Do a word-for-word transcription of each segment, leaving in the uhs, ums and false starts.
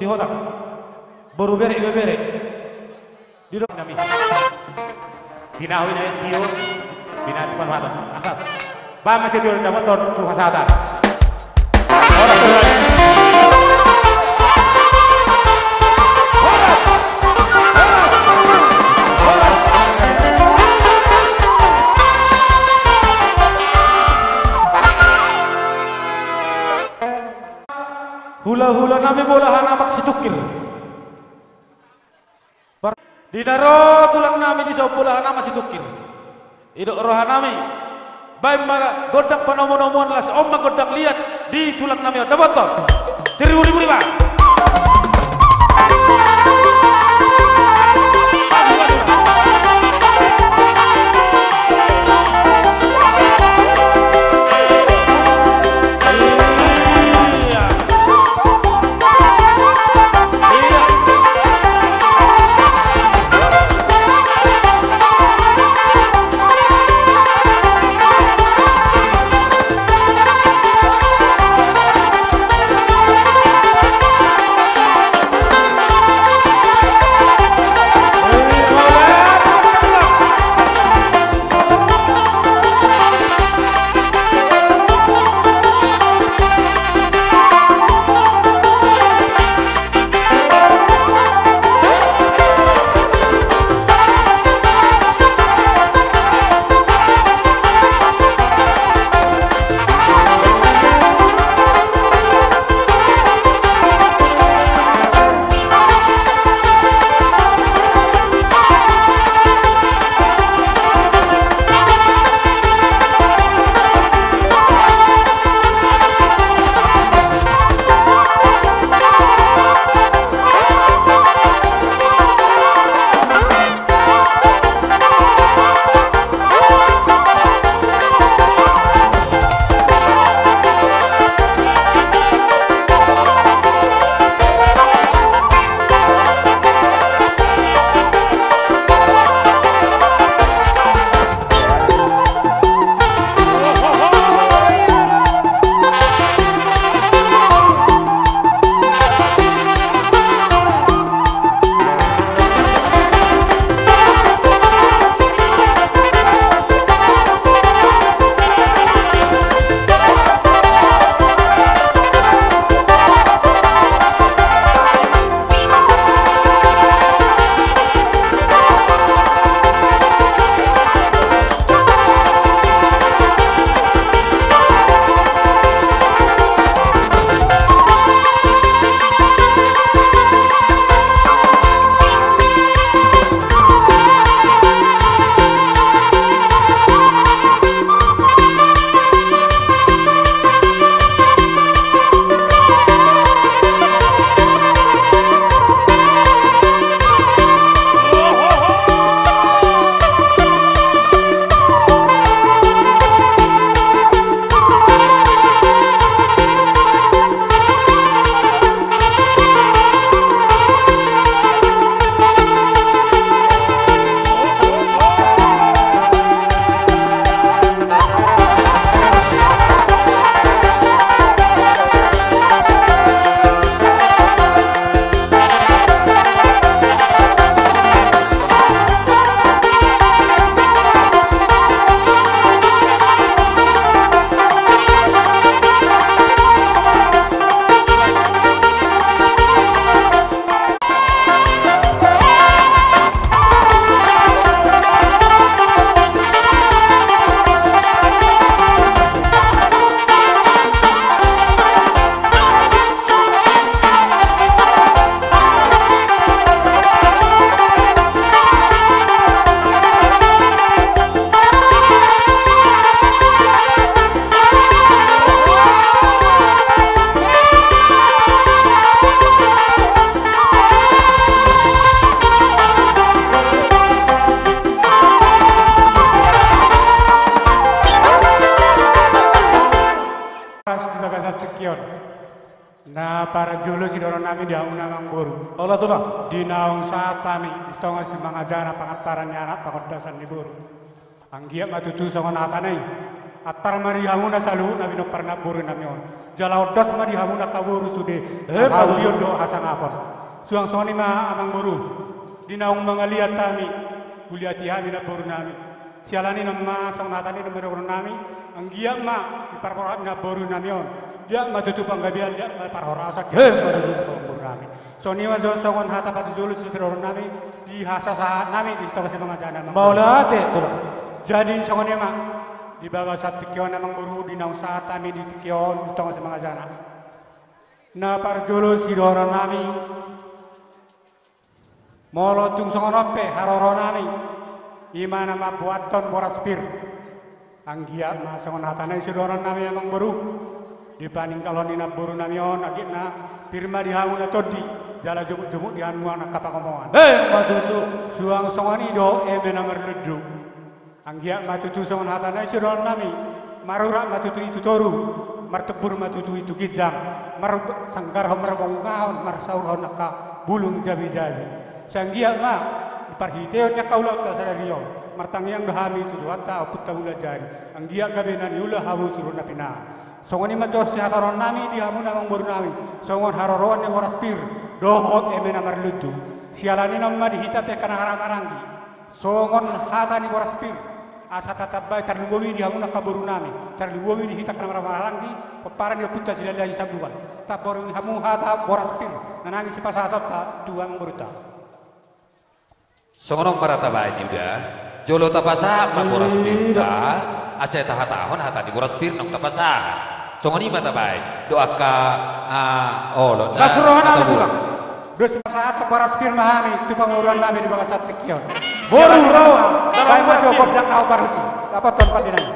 Di hotang. Boru bere, ibebere. Di do-, nami. Tinahu ina tio. Bina tu panuhatan. Asal. Baen ma tio dapoton tu hasahatan. Horas, horas. Horas. Horas. Horas. Hula-hula nami bolahan Amang Situngkir. Par-, di na ro tulang nami dison bolahan Amang Situngkir. Didok roha nami. Baen ma gondang panomu-nomuan las on ma gondang liat di tulang nami on. Dapoton. Siribu-ribu riba. Pas di bagasan tingki on. Na parjolo sidohonon nami di hamuna amangboru. Olo tulang. Di naung sahat hami di tonga simangajar pangantaran ni anak, pangondasan ni boru. Anggiat ma tutu songon hata na i. Antar ma di hamuna saluhutna pinompar namboru nami on. Jala ondos ma di hamuna angka boru sude. Eh, haulion dohot hasangapon. Suang songon i ma amang boru. Di naung mangaliat hami, huliati hami namboru nami. Siala ni i ma songon hata ni i ma dohonon nami. Anggiat ma di parborhat ni namboru nami on. Liat ma tutu panggabean, liat ma parhorasan, liat ma tutu namboru nami. Songon i ma jo songon hata patujolo sidohonon nami di hasasahat nami di tonga simangajanami. Mauliate, Tulang. Jadi songon i ma di bagasan tingki on amang boru di naung sahat hami di tingki on di tonga simangajanami. Na parjolo sidohonon nami. Molo tung songon on pe haroro nami. I ma na mambuathon boras pir. Anggiat ma songon hata na i sidohonon nami amang boru. Di paninggalhon ni namboru nami on anggiat na pir ma di hamuna tondi. Jala jumuk-jumuk di hamuna angka pangomoan. Eh, ma tutu. Suang songon i do eme na marlundu. Anggiat ma tutu songon hata na i sidohonon nami. Marurat ma tutu i tu toru. Martumbur ma tutu i tu ginjang. Marsanggarhon marbongahon marsaurhon angka bulung jabi-jabi. Sai anggiat ma di parhiteon ni angka ulaonta sadari on martangiang do hami tu Tuhanta Ompunta Mulajadi. Anggiat gabe na niula hamu suhut na pinahan. Songon i ma jo sihatahonon nami di hamuna amang boru nami. Songon haroroan ni boras pir dohot eme na marlundu. Siala ni i ma di hita pe angka na marhahamaranggi. Songon hata ni boras pir. Asa tatambai tarlumobi di hamuna angka boru nami. Tarlumobi di hita angka na marhahamaranggi. Pomparan ni Ompunta Silahi Sibuan. Tambai hamu hata boras pir. Na naeng sipasahatonta tu amang boruta. Songon on ma ra tabaen Yuda. Jolo tapasahat ma boras pirta. Asa tahatahon hata ni boras pir naung tapasahat. Songon i ma tabaen. Dohot angka, ah, olo. Las roha nami, Tulang. Dos pasahat boras pir ma hami tu pamoruon nami di bagasan tingki on. Boru ro. Baen ma jo gondang na hombar husi. Dapothon pandenami.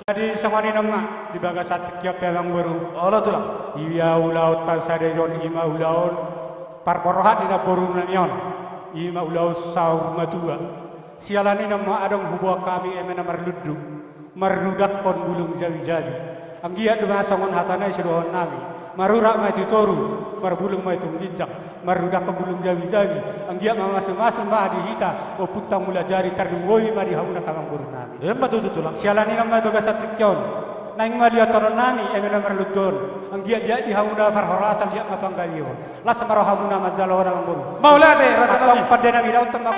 Jadi songon i ma di bagasan tingki on pe amang boru. Olo, Tulang. Ia ulaon parsadaion i ma ulaon parborhat ni namboru nami on. I ma ulaon saur matua. Siala ni i ma adong huboan hami eme na marlundu. Marrudakkon bulung jabi-jabi. Anggiat do ma songon hata na i sidohonon nami. Marurat ma i tu toru, marbulung ma i tu ginjang, marrudakkon bulung jabi-jabi. Anggiat ma masu-masu ma di hita, Ompunta Mulajadi, tarlumobi ma di hamuna angka amang boru nami. Emma tutu, Tulang. Siala ni i ma di bagasan tingki on. Naeng ma liat toron nami, eme na marlunduon. Anggiat liat di hamuna parhorasan, liat ma tu anggabeon. Las ma rohamuna manjalo na mangguru. Mauliate, raja nami. Antong pande nami, daothon ma.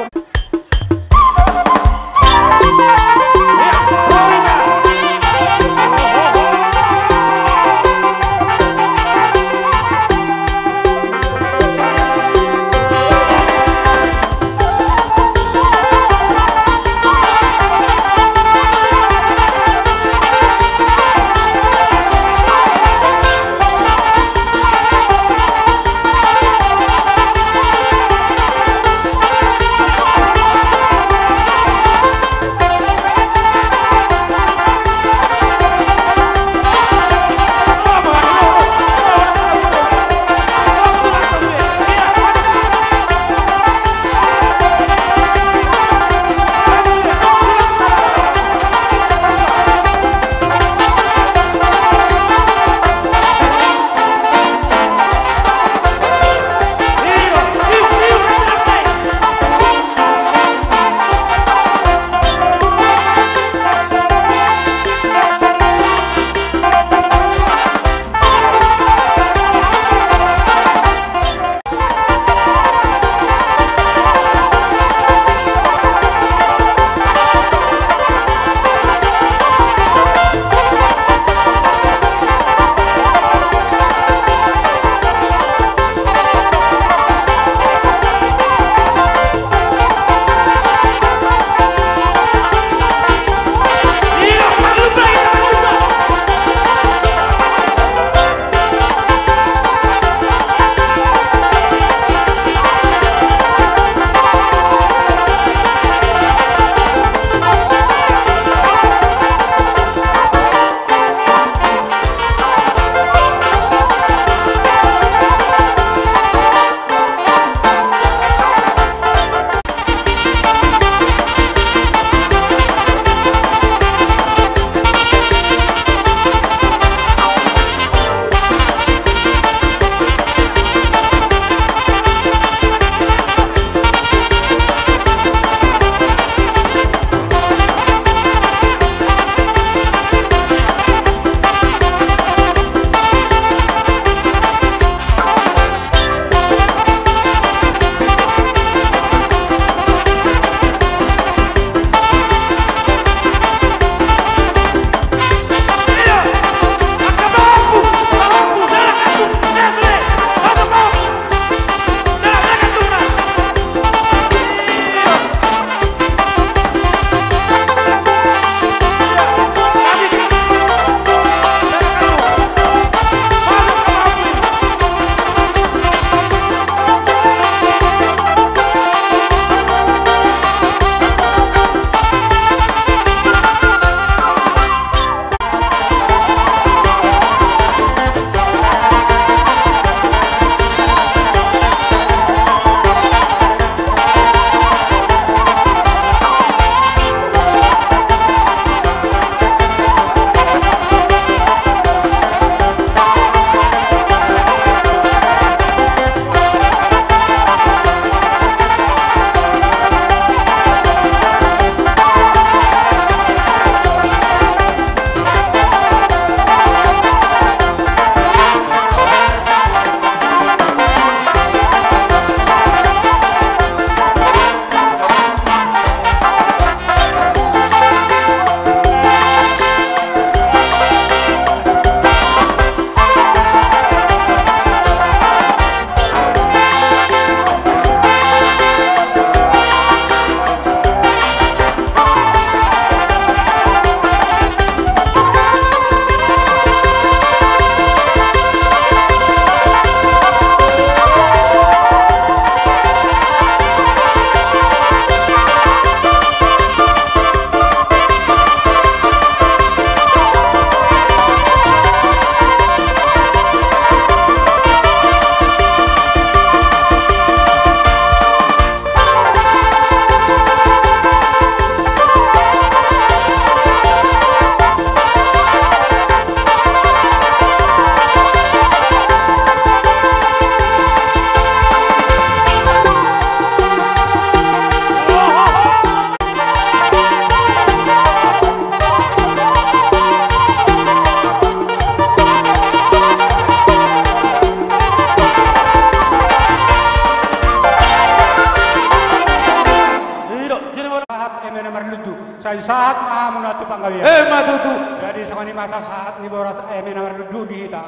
Sahat ma hamuna tu panggabean. Emma tutu. Jadi songon i ma sahat ni boras eme na mardukduk di hita.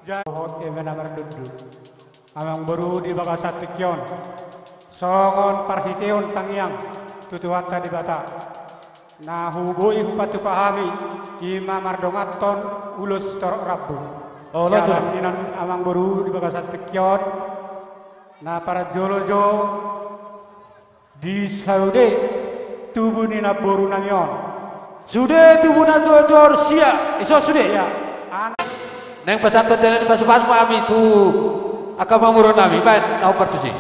Jadi dohot eme na mardukduk. Amangboru, di bagasan tingki on songon parhiteon tangiang tu Tuhanta Debata, na huboi hupatupa hami i ma mardonganhon ulos torop rambu. Olo, siaran tulang. Inan amangboru, di bagasan tingki on na parjolo jo di sude tubu ni namboru nami on. Sude tubu na tuatua on sia, iso sude. Ia, anak. Naeng pasahathon dalan ni pasupasu ma hami tu angka pamoruon nami, baen na hombar tusi.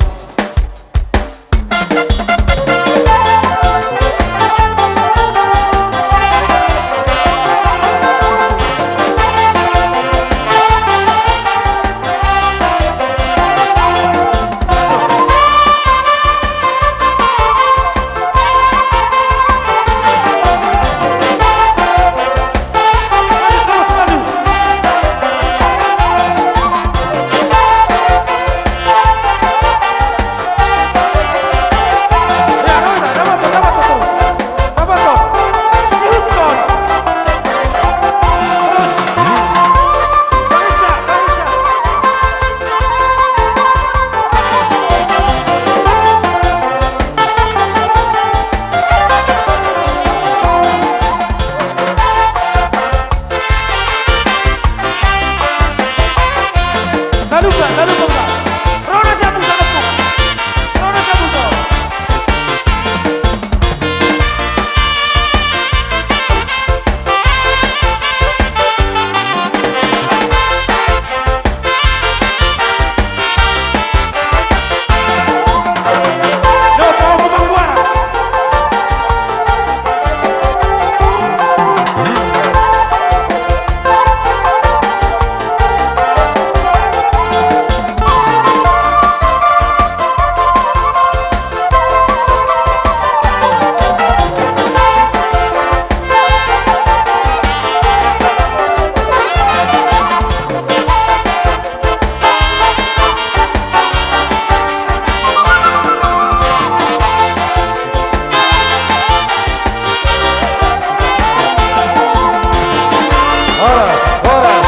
Horas, horas.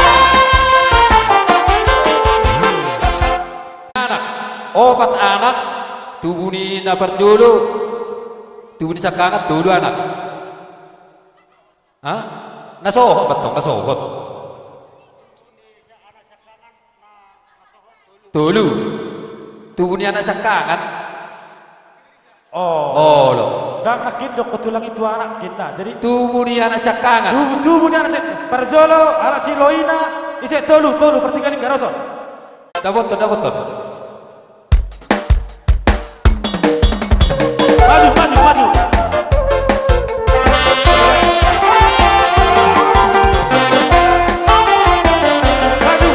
Anak, opat anak, tubu ni na parjolo, tubu ni siangkangan, tolu anak. Ha? Na sohot, betul, na sohot. Tolu. Tubu ni anak siangkangan. Oh. Olo. Ndang nangkin dohot tulang i tu anak, nangkin na. Jadi tubu ni anak siangkangan. Tubu, tubu ni anak siang-, parjolo, anak si Loina, ise tolu, tolu, partingkian i garoso. Dapothon, dapothon. Maju, maju, maju. Maju.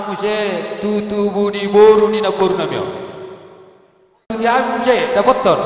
Muse tu tubu ni boru ni namboru nami on. Di hami muse, dapothon.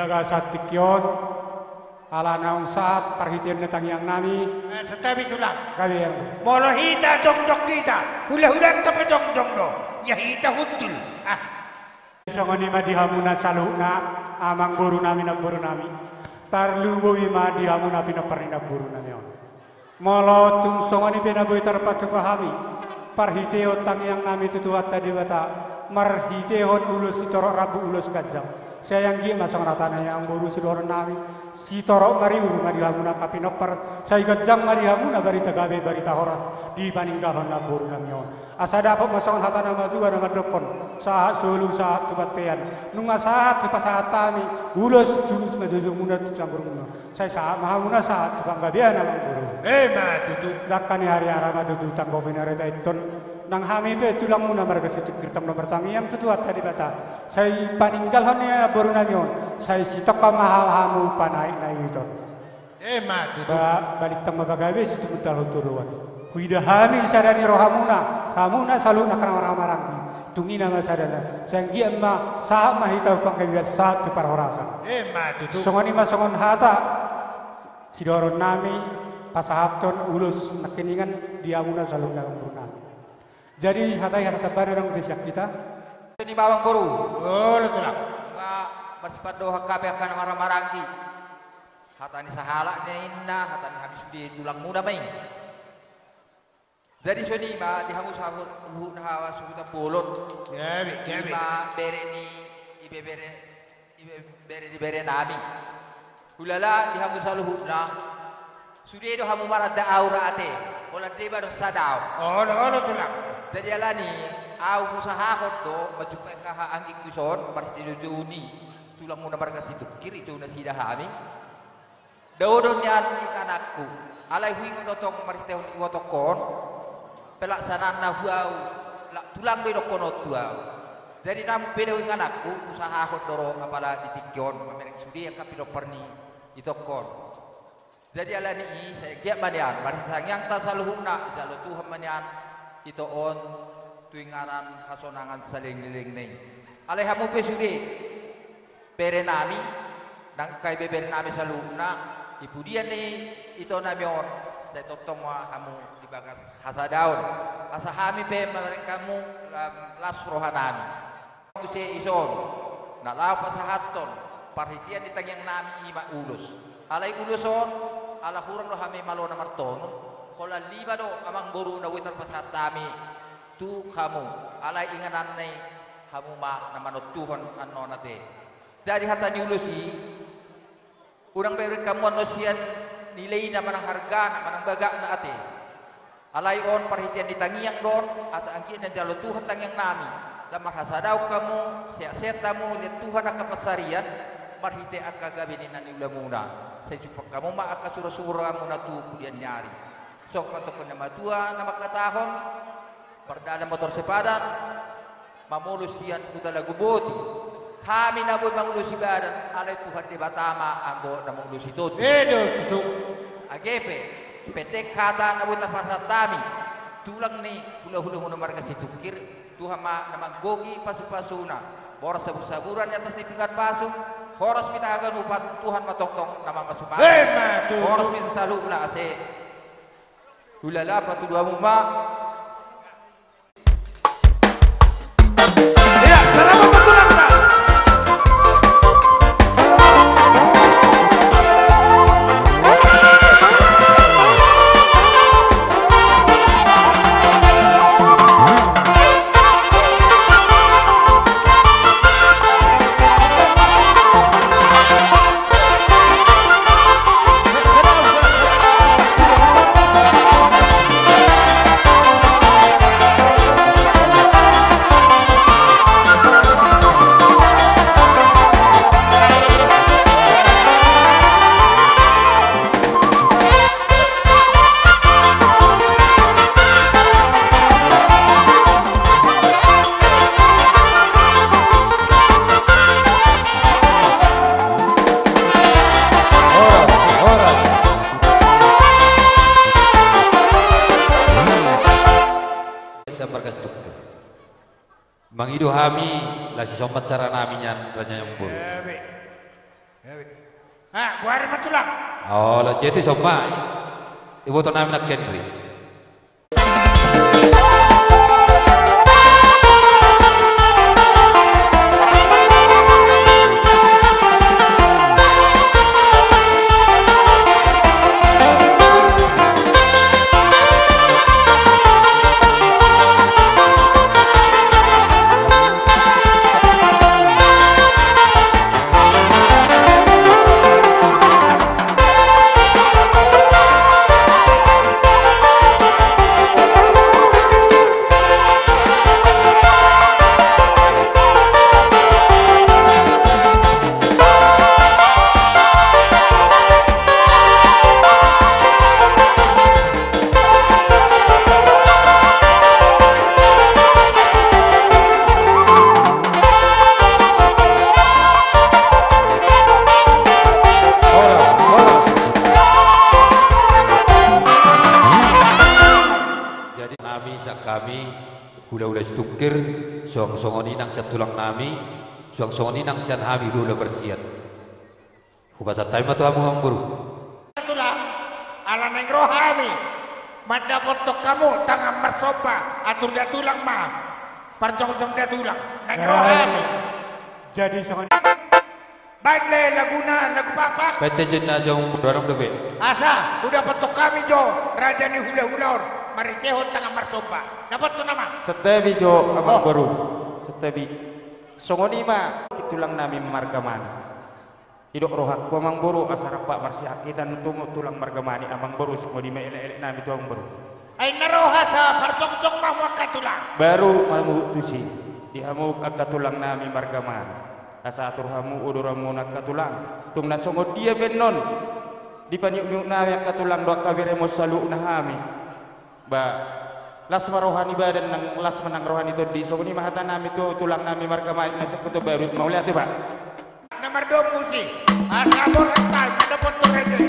Asa tingki on, ala naung sahat parhitean ni tangiang nami. Eh, santabi tulang. Gabe. Molo hita jongjong hita, hulahulanta pe jongjong do. Ia hita hundul. Ah. Songon i ma di hamuna saluhutna, amangboru nami, namboru nami. Tarlumobi ma di hamuna pinompar ni namboru nami on. Molo tung songon i pe na boi tarpatupa hami, parhiteon tangiang nami tu Tuhanta Debata, marhitehon ulos sitorop rambu ulos ganjang. Sai anggiat ma songon hata ni amangboru sidohonon nami, sitorop mariur ma di hamuna angka pinompar, sai ganjang ma di hamuna barita gabe, barita horas, dipaninggalhon namboru nami on. Asa dapot ma songon hata na matua na mandokkon, sahat solu sahat tu bontean. Nunga sahat dipasahat hami ulos tu simanjujungmuna tu sianggoronmuna. Sai sahat ma hamuna sahat tu panggabean, amangboru. Emma tutu. Dangka ni hariara ma tutu tanggo pinareta inton. Nang hami pe tulangmuna marga Situngkir tong do martangiang tu Tuhanta Debata. Sai paninggalhon ni amangboru nami on, sai sitongka ma hamu panaek na i, iton. Emma tutu. Ba, balintang ma pagabe situmuntalhon tu roa. Huida hami sada ni rohamuna, hamuna saluhutna angka na marhahamaranggi. Tung i nama sadana. Sai anggiat ma sahat ma hita tu panggabean, sahat tu parhorasan. Emma tutu. Songon i ma songon hata sidohonon nami, pasahathon ulos nangkiningan di hamuna saluhutna, amangboru nami. Jadi hata i hata tambana, adong pe sian hita. Songon i ma, amangboru. Olo, tulang. Nga marsipandohan hape angka na marhahamaranggi. Hata ni sahalak ninna, hata ni hami sude tulangmuna ma i. Jadi songon i ma di hamu saluhutna hasuhuton bolon. Gabe, gabe. I ma bere ni, ibebere, ibebere ni bere nami. Hulala di hamu saluhutna, sude do hamu maranda ahu ra ate, holan deba do sada ahu. Olo, olo, tulang. Jadi alani i ahu husahahon do manjumpai angka haha anggingku dison, marhite joujou ni tulangmuna marga Situngkir, i jou nasida hami. Dao do nian ingananku, alai huingot do tong marhitehon ibotongkon, pelaksanaan na tu ahu, lak tulang do idokkonon tu ahu. Jadi namun pe dao ingananku, husahahon do ro apala di tingki on, mamereng sude angka pinompar ni itongkon. Jadi alani i, sai anggiat ma nian, marhite tangiangta saluhutna, dijalo Tuhan ma nian ito on tu inganan hasonangan saleleng-lelengna i. Alai hamu pe sude, bere nami, nang angka ibebere nami saluhutna, di pudian ni ito nami on, sai tongtong ma hamu di bagas hasadaon. Asa hami pe mamereng hamu lam las roha nami. Muse dison, na laho pasahathon parhitean ni tangiang nami, i ma ulos. Alai ulos on, ala hurang do hami malo na martonun, holan lima do, amangboru, na boi tarpasahat hami tu hamu, alai ingananna i hamu ma na manontuhon annon ate. Jadi hata ni ulos i, unang bereng hamu annon sian nilaina manang hargana manang bagakna ate. Alai on parhitean ni tangiang do on, asa anggiat na jalo Tuhan tangiang nami, lam marhasadaon hamu, sehat-sehat hamu, lean Tuhan angka pansarian, marhite angka gabe ni na niulamuna. Sai jumpang hamu ma angka sura-suramuna tu pudian ni ari. Songon pandohan ni natuatua na mangkatahon, pardalan motor sepadan, mamolus sian huta Laguboti. Hami na boi mangulosi badan, alai Tuhan Debata ma anggo na mangulosi tondi. Edo, tutu. Age pe, pendek hata na boi tarpasahat hami, tulang ni hulahulamuna marga Situngkir, Tuhan ma na manggohi pasupasuna, boras sabursaburan di atas ni pinggan pasu, horas ma hita haganupan, Tuhan ma tongtong na mamasumasu. Emma tutu. Horas ma hita saluhutna ase. Hulala patudu hamu ma. Mangido hami, laos i somba acara nami nian, raja ni amangboru. Ah, goari ma tulang. Olo, jadi so ma. Iboto nami nangkin i. Jadi nami sian hami hulahula Situngkir, suang songon i nang sian tulang nami, suang songon i nang sian hami hulahula parsiat. Hupasahat hami ma tu hamu amangboru. Tulang, ala naeng ro hami mandapothon hamu tangan marsomba, atur da tulang ma parjongjong da tulang. Naeng ro hami. Jadi songon i. Baen le laguna, lagu Pakpak. Baen te jinna jo amangboru, adong dope. Asa hudapothon hami jo raja ni hulahula on marhitehon tangan marsomba. Dapothon nama. Santabi jo amangboru. Santabi. Songon i ma tulang nami marga Mani. Didok rohangku amangboru, asa rap marsiangkitan tu tulang marga Mani amangboru, songon i ma elek-elek nami tu amangboru. Ai na ro asa parjongjong ma hamu angka tulang. Baru ma hamu tusi, di hamu angka tulang nami marga Mani. Asa atur hamu uduranmuna angka tulang. Tung na songon dia pe annon dipaniukniuk nami angka tulang dohot angka beremon saluhutna hami. Ba, las ma roha ni badan nang las ma nang roha ni tondi, songon i ma hata nami tu tulang nami marga Mani na sian Huta Baru, mauliate ba. Na mardomu si, asa borhat hami mandapothon raja i.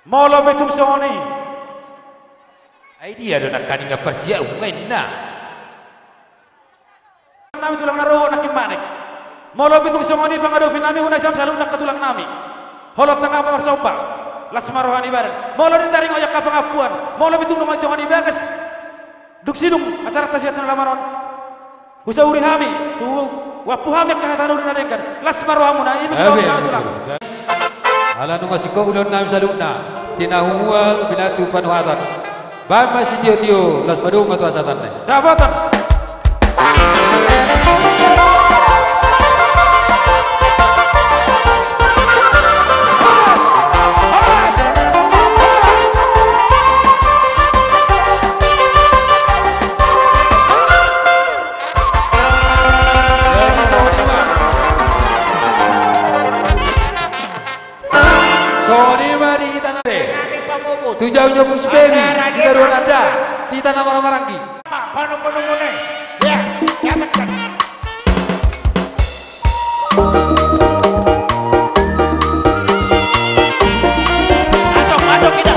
Molo pe tung songon i. Ai dia do nangkaningan parsiaunna inna. Nami tulang na ro nangkin manek. Molo pe tung songon i pangadopi nami, unang siam saluhutna angka tulang nami. Holong tangkas parsomba. Las ma roha ni badan. Molo ditaringot angka pangampuan. Molo pe tung dongan-dongan i bagas. Dung sidung acaranta sian na lamar on. Husauri hami, hu-, huampu hami angka hata na uli na denggan. Las ma rohamuna, i ma sude. Amin. Tulang. Ala nunga singkop ulaon nami saluhutna. Tina humual, binatu panuhatan. Baen ma sitio-tio, laos padomu ma tu hasahatan. Dapotan. Songon i ma di hita na tu jabu ni ompu si Pebi, di Taruan Anda, di hita na marhahamaranggi. Apa, apa, nunggu, nunggu, nih. Ya, dapat, dapat. Masuk, masuk kita.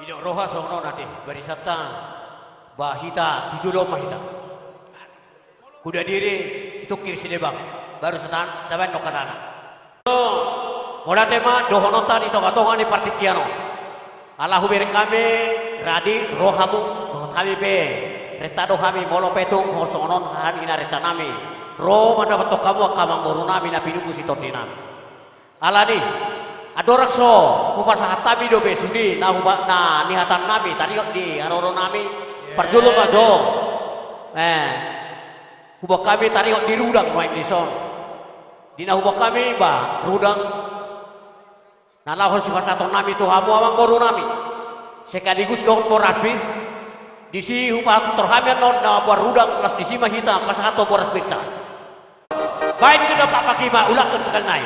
Didok roha songon on ate, barisanta, ba hita tu jolo ma hita. Kuda diri, situngkir sidebang, baru satan, tabaen do hatana. Mauliate ma dohononta di tonga-tonga ni partingkian on. Ala hubereng hami, radi, ro hamu, dohot hami pe. Renta do hami, molo pe tung, songon on, haha ni na renta nami. Ro mandapothon hamu angka amangboru nami na pinungka si tondi nami. Alani, andorang so, hupasahat hami dope sude, na hupa-, na nihatan nami, taringot di haroro nami, parjolo ma jo. Eh, huboan hami taringot di rudang nuaeng dison. Di na huboan hami, ba, rudang. Na laho sipasahaton nami tu hamu amangboru nami. Sekaligus dohot boras pir. Disi hupasahat hami annon na mamboan rudang, laos disi ma hita pasahathon boras pirta. Baen do na pakpaki ma, ulangkon sakali nai.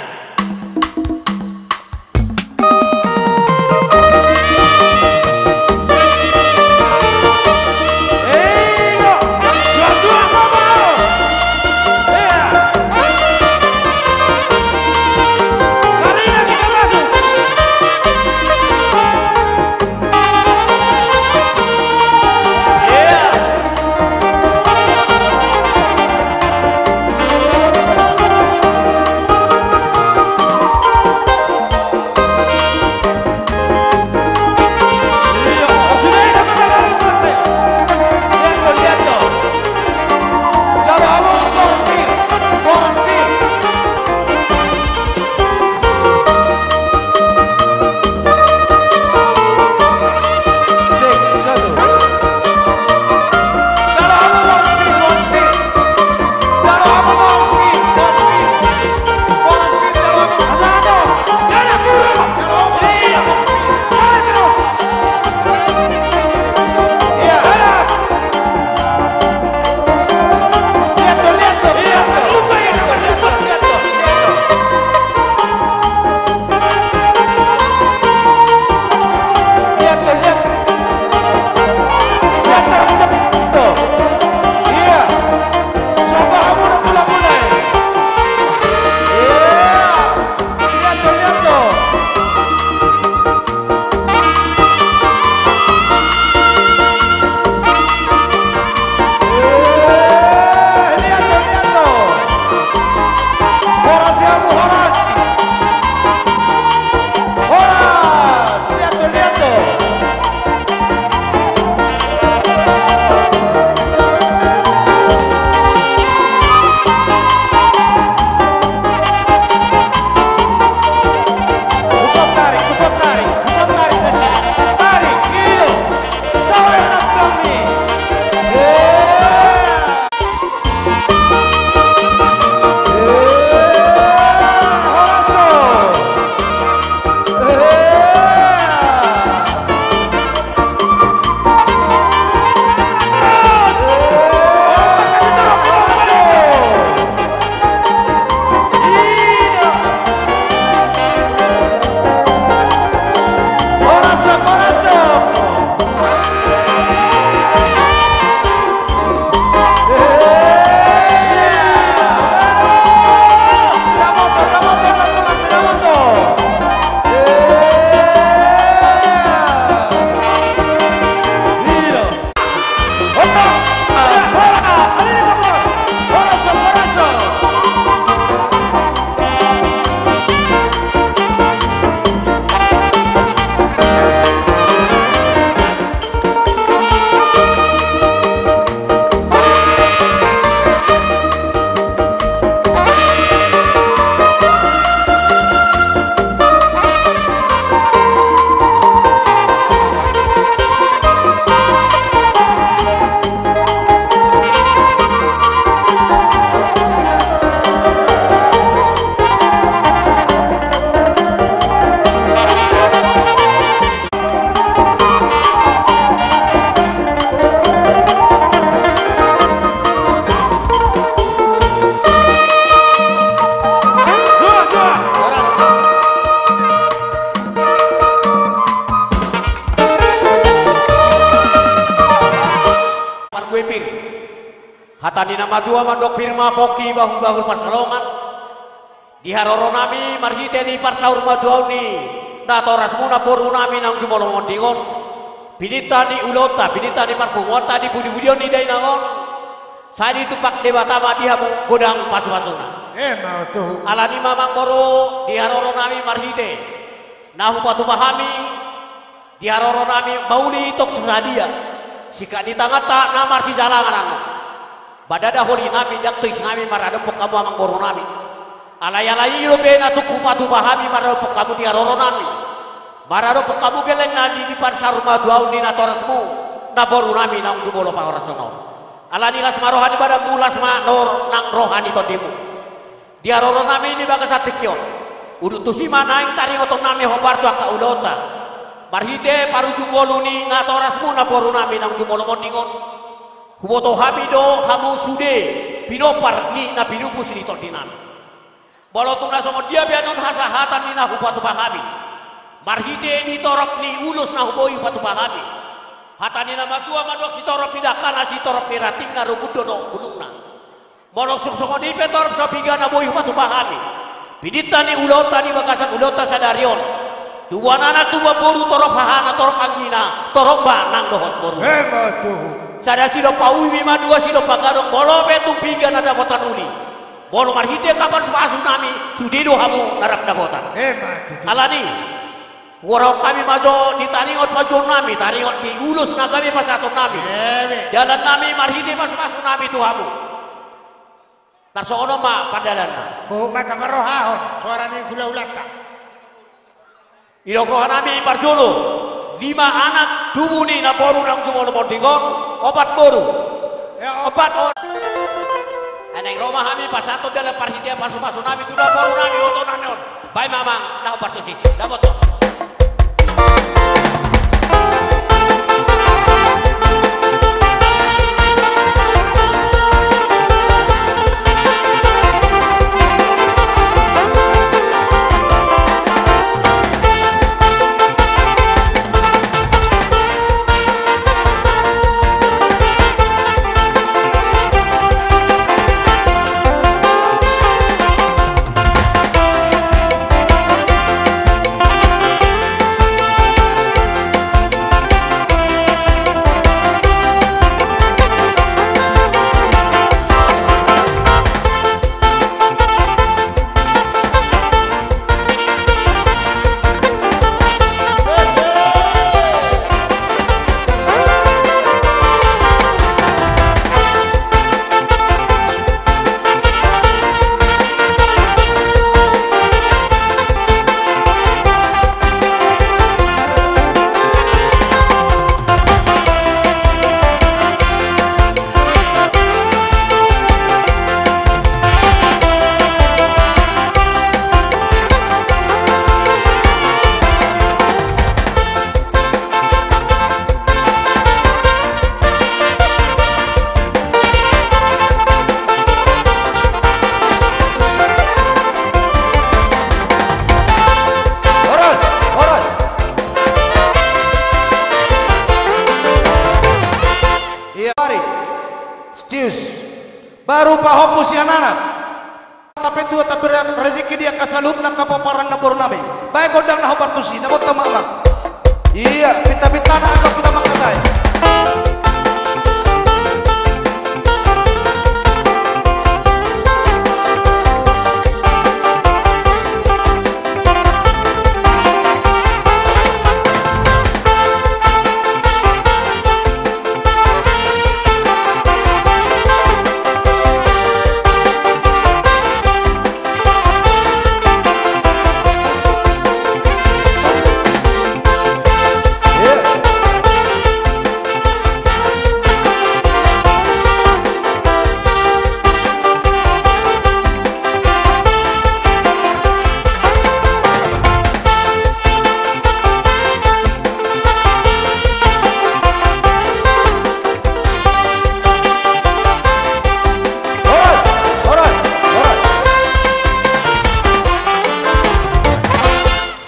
Alani na matua mandok pir ma pongki bahulbahul pansalongan. Di haroronami marhite ni parsaurmatuaon ni natorasmu namborunami naung jumolo monding on, pininta ni ulaonta, pininta ni parpunguanta, di pudipudion ni dainang on, sai ditumpak Debata ma di hamu godang pasupasuna. Emma tutu. Alani i ma amangboru, di haroronami marhite na hupatupa hami, di haroronami mauli tong so sadia, singkat ni tanganta na marsijalangan annon. Badada holinami, ndang toisinami maradophon hamu amangborunami. Alai, alai i dope na tung hupatupa hami maradophon hamu di haroronami, maradophon hamu gellengnami di parsaurmatuaon ni natorasmu namborunami naung jumolo pahorashon on. Alani las ma roha ni badanmu, las ma nang roha ni tondimu. Di haroronami di bagasan tingki on, udut tusi ma naeng taringotonnami hombar tu angka ulaonta marhite parujung ngolu ni natorasmu namborunami naung jumolo monding on. Huboto hami do hamu sude pinompar ni na pinupus ni tondinami. Molo tung na songon dia pe annon hasahatan ni na hupatupa hami marhite di torop ni ulos na boi hupatupa hami, hata ni na matua mandok sitorop ni dangkana, sitorop ni rantingna, rungkun do nang bulungna. Molo tung songon i pe torop so piga na boi hupatupa hami, pininta ni ulaonta di bagasan ulaonta sadari on, tubuan anak, tubuan boru, torop hahana, torop anggina, torop ba nang dohot boru. Emma tutu. Sada sidompa ubi ma, dua sidompa gadong, molo pe tung piga na dapotan uli, molo marhite angka pasupasunami, sude do hamu na rap dapotan. Emma tutu. Alani i, hugoarhon hami ma jo di taringot panjouonnami, taringot di ulos na gabe pasahatonnami, dalannami marhite pasupasunami tu hamu. Tarsongon on ma pandalanna. Huhut ma taparrohahon soara ni hulahulanta. Didok rohanami parjolo, lima anak tubu ni namboru naung jumolo monding on, opat boru. Opat on. Ai naeng ro ma hami pasahathon dalan parhitean pasupasunami tu namborunami otonami on. Baen ma amang na hombar tusi. Dapot do. Horas, horas. Ia ari. Cius. Baru pahompu sian anak. Tape Tuhan tabereng rezeki di angka saluhutna angka pomparan namborunami. Baen gondang na hombar tusi, na bonta ma amang. Ia, pintapintana angka hita mangkatai. Horas, horas, horas.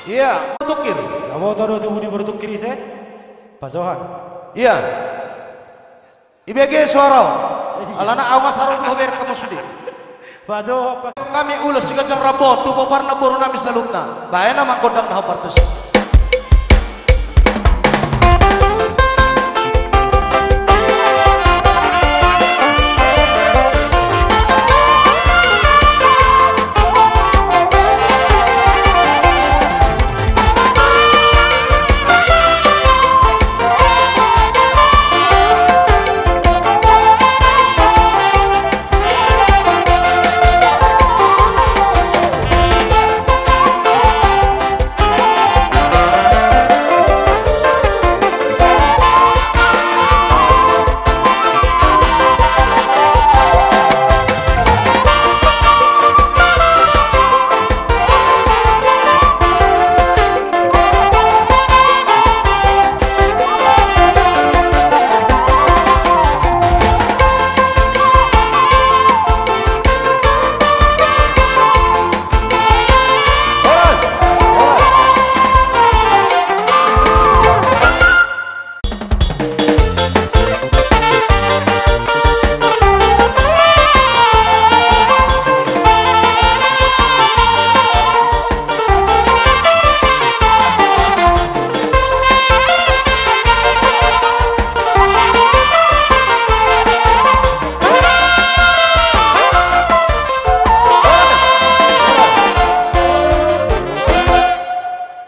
Ia. Tungkir. Abo todo tubu ni boru tungkir ise? Pasohan. Ia. Ibege suara. Alana ahu nga saro do ho bereng hamu sude. Pajo, pa- Hami ulos si ganjang rambu on tu pomparan na boru nami saluhutna. Baen ma gondang na hombar tusi.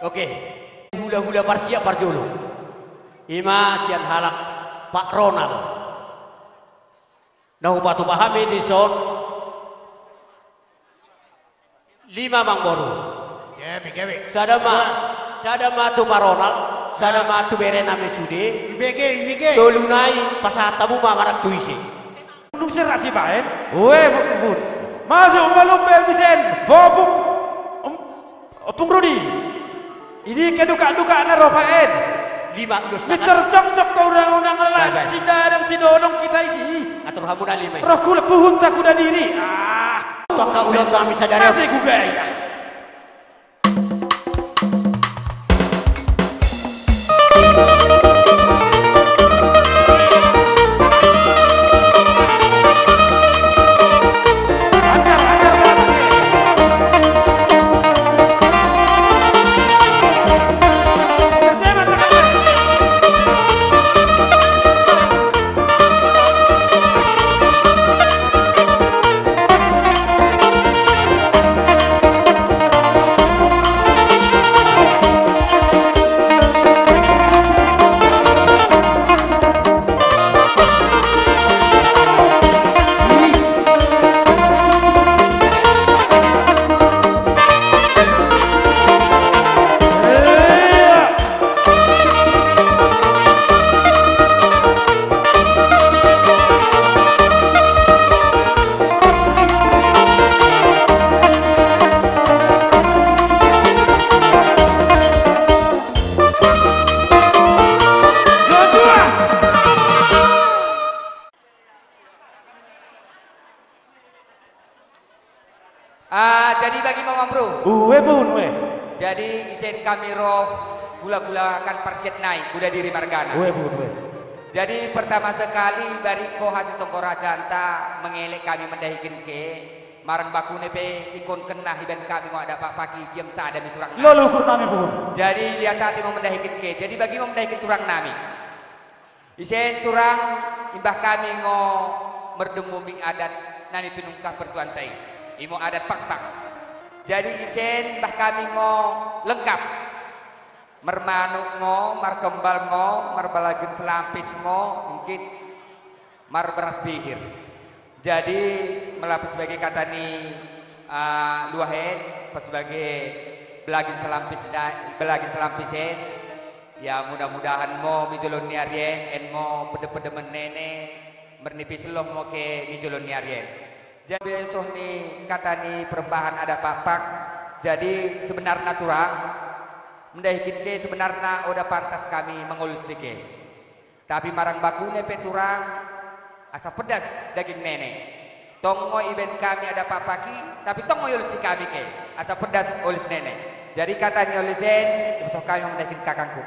Oke. Hulahula parsiap parjolo. I ma sian halak Pak Ronald. Na hupatupa hami dison lima amangboru. Gabe, gabe. Sada ma, sada ma tu Pak Ronald, sada ma tu bere nami sude. Ibege, ibege. Tolu nai pasahat hamu ma marang tu ise. Dung sera sibaen. Ue, bukbuk. Masuk malum be misen. Bopung. Om, Ompung Rudi. Ini ke dukak-dukakna ro baen. Lima ulos. Ni tercokcok ko unang-unang. Bae, bae. Cinda adong cinda odong kita isi. Atur hamu na lima i. Roh kula puhun tak kuda diri. Ah. Tongka ulos sami sadari. Masih gugaya. Ah, jadi bagi ma, Amangboru. Ue, Bun, ue. Jadi, ise hami ro gulagulakan parsiat nai, Kuda Diri margana. Ue, Bun, ue. Jadi, pertama sekali, baritko hasitongkorajaanta, mengelek hami mandahiken ke, marang bakune pe ingkon kena ibaen hami ngo adat Pakpak i, diam sada ni turang nami. Lolo ukur nami, Bun. Jadi, lias ate ma mandahiken ke. Jadi, bagi ma mandahiken turang nami. Ise, Turang, imbah hami ngo mardemu miak adat na pinungkah partuanta i. Imo adat Pakpak. Jadi, ise, imbah hami ngo lengkap. Marmanuk ngo, markembal ngo, marbalagen salampis ngo, ingkit marberas bihir. Jadi, molo pas bagi hata ni, ah, luahen, pas bagi balagen salampis da-, balagen salampis en, ya, mudah-mudahan mo di joloan ni ari en, en mo pedem-pedem nene, marnipis lomo ke di joloan ni ari en. Jadi, soh ni hata ni persembahan adat Pakpak, jadi sebenarna, Turang, mandahiken ke sebenarna oda pantas hami mangolsi ke. Tapi marang bakune pe, Turang, asa pedas daging nene. Tong ngo ibaen hami adat Pakpak i, tapi tong ngo iolsi hami ke. Asa pedas olis nene. Jadi hata ni olis en, dipasahat hami mandahiken kakangku.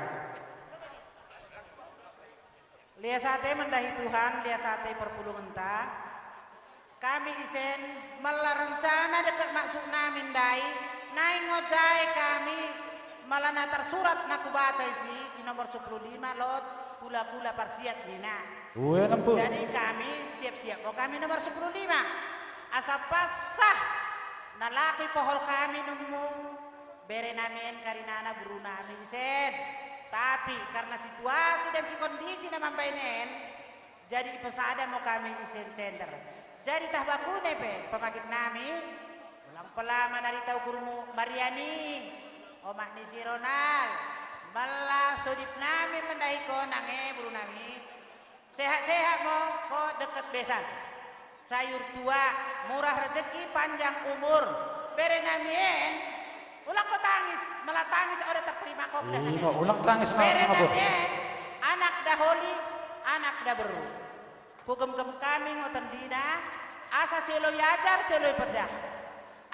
Lias ate mendahi Tuhan, lias ate parpulungenta. Kami isen mala rencana dengke maksudnami ndai, naeng nunga jae kami mala na tarsurat na kubaca isi di nomor sepuluh lima lot kula-kula parsiat nina. Ue nempu. Jadi kami siap-siap do kami nomor sepuluh lima. Asa pas sah na laku dipohol kami nummung berenami en karinana borunami isen. Tapi karena situasi dan si kondisi na mambaen en, jadi dipersada ma kami isen cender. Jadi tah bakune pe pamanginami, ulang pola manarita ukurmu Mariani, omak ni si Ronald, mala sodipnami mendahi ho nang e borunami. Sehat-sehat ma ho dengke besan. Sayur tua, murah rezeki, panjang umur. Berenami en, ulang ho tangis, mala tangis ora tartarima ho. Ima, ulang tangis na. Berenami en, anak da holi, anak da berru. Hugemgem hami ma tondina, asa sioloi ajar, sioloi perda.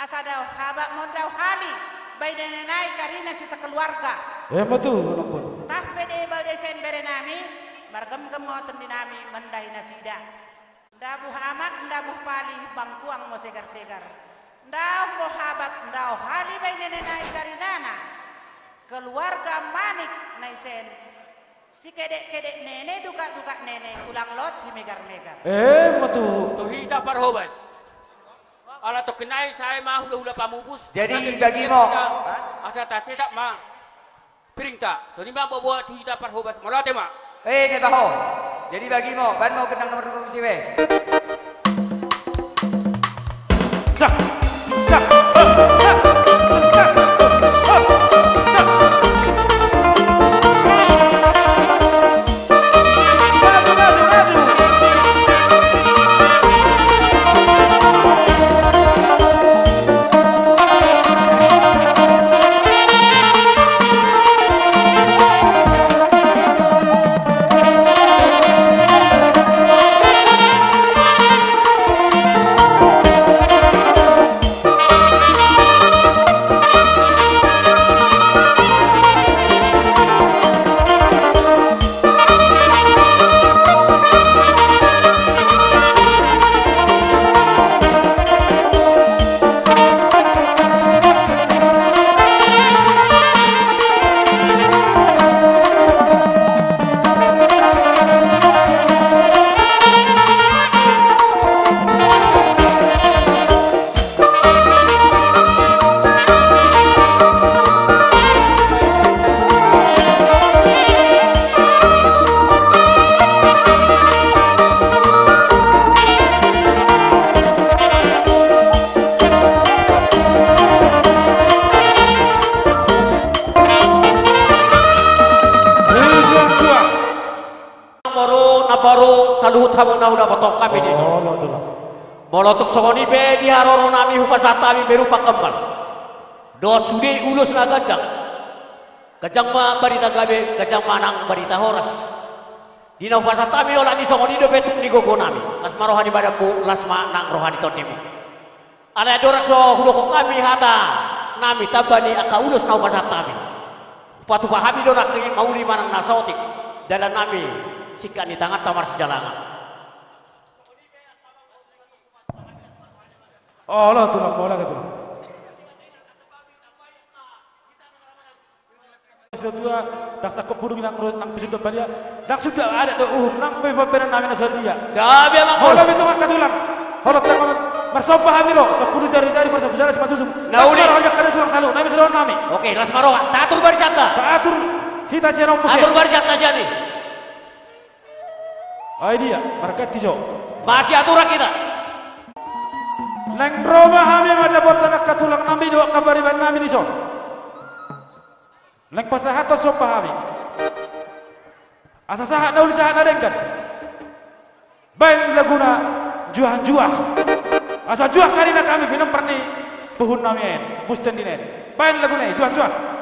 Asa dao habat ma dao hali, bainena nai karina si sakeluarga. Ima tutu, Ompung. Tah pe dibahen isen berenami, margemgem ma tondinami mendahi nasida. Ndabuh amak, ndabuh pali, bangkuang ma segar-segar. Ndao ma habat, ndao hali bainena nai karinana. Keluarga manik na isen. Sikedek-kedek nene, dukak-dukak nene, ulang lot simegar-megar. Ima tutu. Tu hita parhobas. Ala tongkin nai sae ma hula-hula pamupus. Jadi bagi ma. Asa tacetak ma piringta. Songon i ma boa-boa tu hita parhobas. Mauliate ma. Ima tutu. Jadi bagi ma, bahen ma gendang nomor dua puluh siwe. Molo na baru saluhut hamu na hudapothon hami dison. Molo tung songon i pe di haroro nami hupasahat hami berupa kembal dohot sude ulos na ganjang. Ganjang ma barita gabe, ganjang ma nang barita horas. Di na hupasahat hami olat ni songon i dope tung di gogo nami. Las ma roha ni badanmu, las ma nang roha ni tondimu. Alai andorang so hudokhon hami hata nami tamba ni angka ulos na hupasahat hami, hupatupa hami do nangkin mauli manang na saotik dalan nami singkat ni tanganta marsijalangan. Olo tulang, olo tulang. Sudah tua, dasar keburu nang, nang pisut do palia. Nang sudah ada do uhum, nang pe pambenan nami na sadia. Gabe amang. Olo, betul maka tulang. Olo, tengok. Marsomba hami ro, sepuluh jari-jari, marsomba jari, semacam. Na uli. Las ma roha kada tulang salu, nami sudah nami. Oke, las ma roha. Tatur barisanta. Tatur hita sian ompus. Atur barisanta sian i. Ai dia, marganti jo. Masiaturan hita. Naeng ro ma hami mandapothon angka tulang nami dohot angka pariban nami dison. Naeng pasahathon somba hami. Asa sahat na uli sahat na denggan. Baen laguna juah-juah. Asa juah karina hami pinompar ni puhun nami en, Pusten di na en. Baen laguna i juah-juah.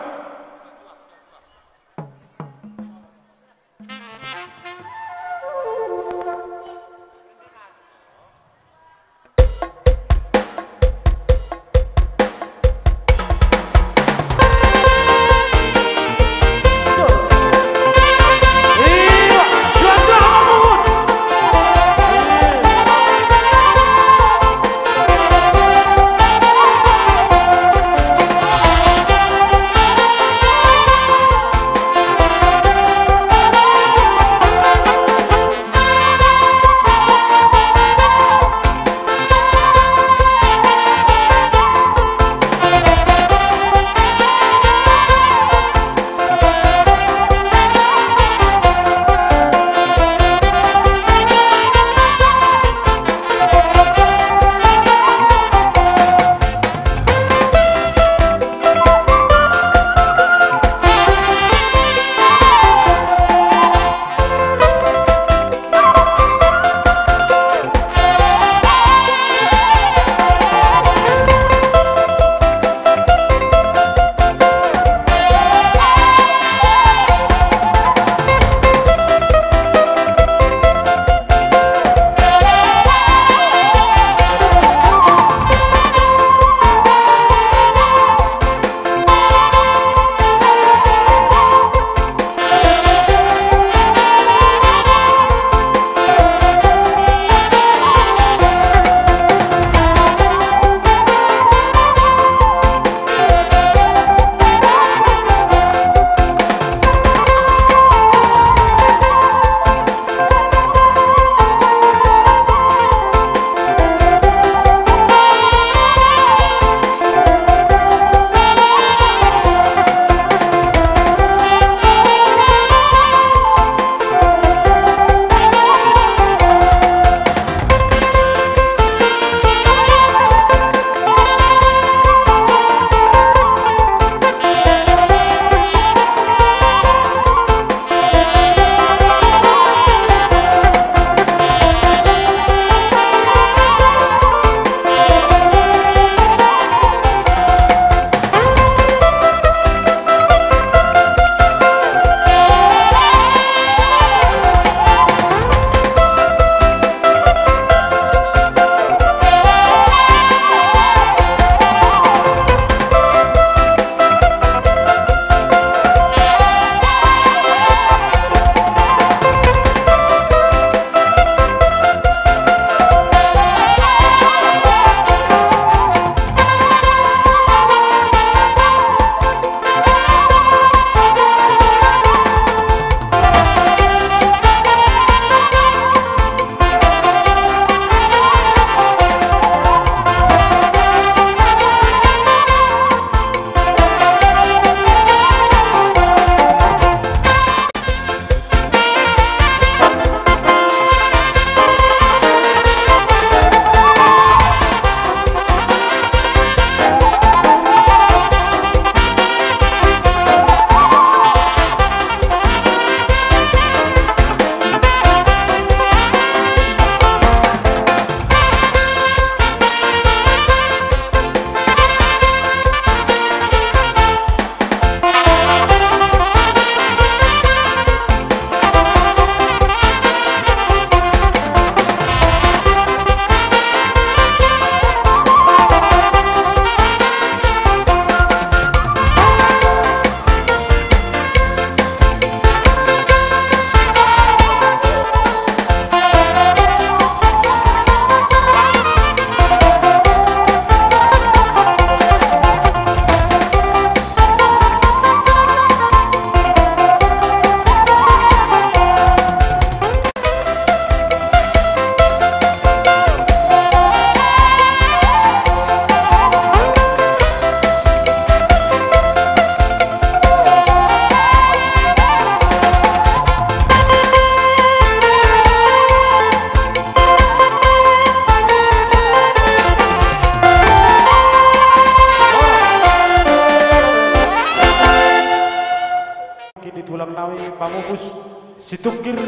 Pamupus, Situngkir,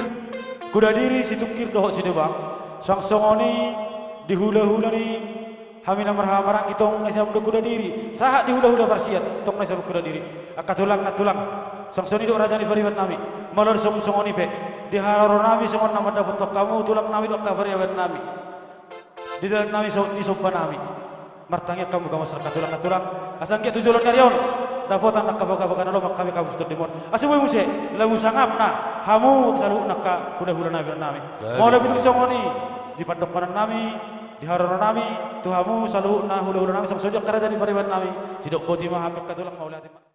Kudadiri, Situngkir dohot Sidebang. Suang songon i di hula-hula ni hami na marhahamaranggi tong na sian Kuda Diri, sahat di hula-hula parsiat tong na sian Kuda Diri. Angka tulang na tulang, suang songon i dohot raja ni pariban nami. Molo songon i pe, di haroro nami songon na mandapothon hamu tulang nami dohot angka pariban nami. Di dalan nami so, di somba nami. Martangiang hamu gamansal angka tulang na tulang. Asa anggiat tu joloan ni ari on dapotan angka boga-boga na lomak hami hamu tu tondim on. Asa boi muse lamu sangap na hamu saluhutna angka hula-hula nami, pariban nami. Molo tung songon i di pandohan nami, di haroro nami tu hamu saluhutna hula-hula nami, suang songon i angka raja ni pariban nami. Sidok boti ma hami angka tulang, mauliate ma.